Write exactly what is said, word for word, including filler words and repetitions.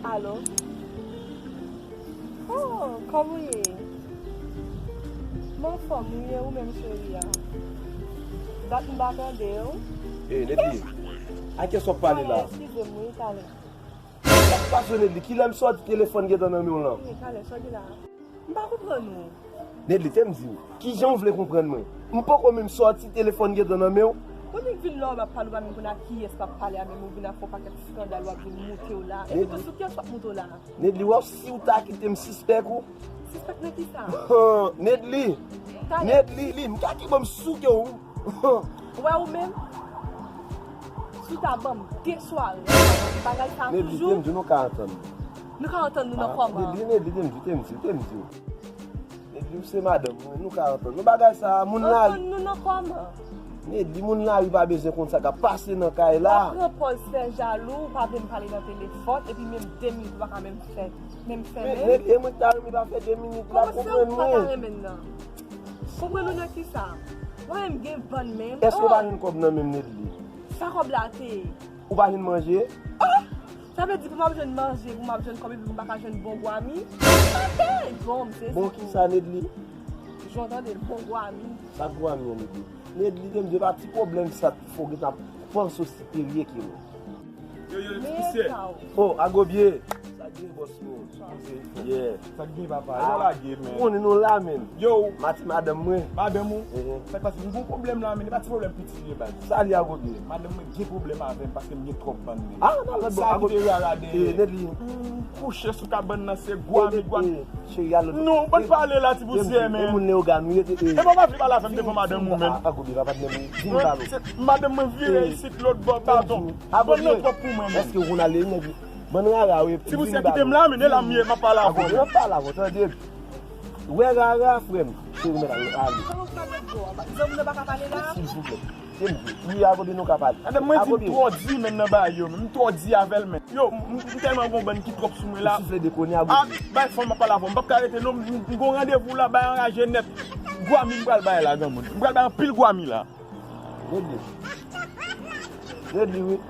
Alo? Oh, kòman w ye? M anfòm, wi, e ou menm, cheri a? Dat m pa tande w. Ey, Nedly, a kiyès w ap pale la? Talè, eskize m, wi, talè. Sa k pase, Nedly? Kilè m sòti telefòn gentan nan men w lan? Wi, talè, sa w di la? M pa konprann ou. Nedly, te m di w, kijan w vle konprann mwen? M poko menm sòti, telefòn gentan nan men w. Kote k vin la w ap pale, ou pa menm konn a kiyès w ap pale a, menm ou vin ap fè yon pakèt eskandal, w ap vin moute w la. Epi tou, sou kiyès w ap moute w la? Nedly, wè w, si w ta kite m sispèk ou. Sispèk nan kisa? Nedly! Talè. Nedly, m ka ki ban m souke w. Ou wè ou menm? Si w ta ban m de sware, bagay sa a toujou. Nedly, te m di w nou ka antann. Nou ka antann nou nan kòman? Nedly, Nedly, te m di w, te m di w, te m di w. Nedly, ou se madanm mwen, nou ka antann. Nou bagay sa a, moun lari. Antann nou nan kòman? Nedly, moun lari pa bezwen konn sa k ap pase nan kay la. W ap pran pòz fè jalou, ou pa vle m pale nan telefòn, epi menm de minit ou pa ka menm fè, menm fè menm. Nedly, e mwen ki ta renmen pa fè de minit la, konprann mwen. Kòman se ou ki pa ta renmen nan? Konprann ou nan kisa? Mwen menm gen vann menm. Èske w pa jwenn kòb nan menm, Nedly? Sa kòb la te ye? Ou pa jwenn manje? Oh! Sa vle di pou m ap jwenn manje, pou m ap jwenn kòb epi pou m pa ka jwenn bon gwami? Sa te bon, m sezi tou. Bon kisa, Nedly? Jan w tande l, bon gwami. Sa gwami an, Nedly? Nedly, te m di w pa ti pwoblèm sa k fè w gentan ap panse w siperye ke mwen. Yo, yo, ti pousyè. Oh, Agobye. Sa gen, bòs mwen? Yeah. Sa k gen, papa? Yo lage, men. Ou konnen nou la, men. Yo. Mati madanm mwen. Madanm ou? Sa k pase? M gon pwoblèm la, men. E pa ti pwoblèm piti li ye, baz. Sa li, Agobye? Madanm mwen gen pwoblèm avè m paske m gen twòp vann, men. Ah, nan lòt bò, Agobye. Sa ki te rara dèyè. Nedly. M kouche sou kabann nan, se gwami, gwami. Cheri, al lòt bò. Non, bann pale la, ti pousyè, men. E moun Leyogàn ou ye, e. E pa vle pale avè m devan madanm ou, men. Agobye, pa patnè m, di m pale. Madanm mwen vire isit lòt bò, padon. Bann nan twòp pou mwen, men. Èske ou konn ale, Nedly? Bann rara ou ye. Ti pousyè, kite m la, men e la m ye, m ap pale avè w. Agobye, m ap pale avè w, tande. Wè rara, frè m. Cheri, mèt ale. Kòman w fè lòt bò a? Zanmi nou pa ka pale la? Silvouplè. Te m di w. Wi, Agobye, nou ka pale. Madanm mwen di m twò di, men, nan bagay yo, men. M twò di avè l, men. Yo, m, m tèlman gon bann ki twòp sou mwen la. Ou soufle de kounye a, Agobye. Ah, bay fanm ap pale avè w. M p ap ka rete non, m, m gon randevou la, bay anraje nèt. Gwami m pral bay la, granmoun. M pral bay anpil gwami la. Nedly. Nedly, wi.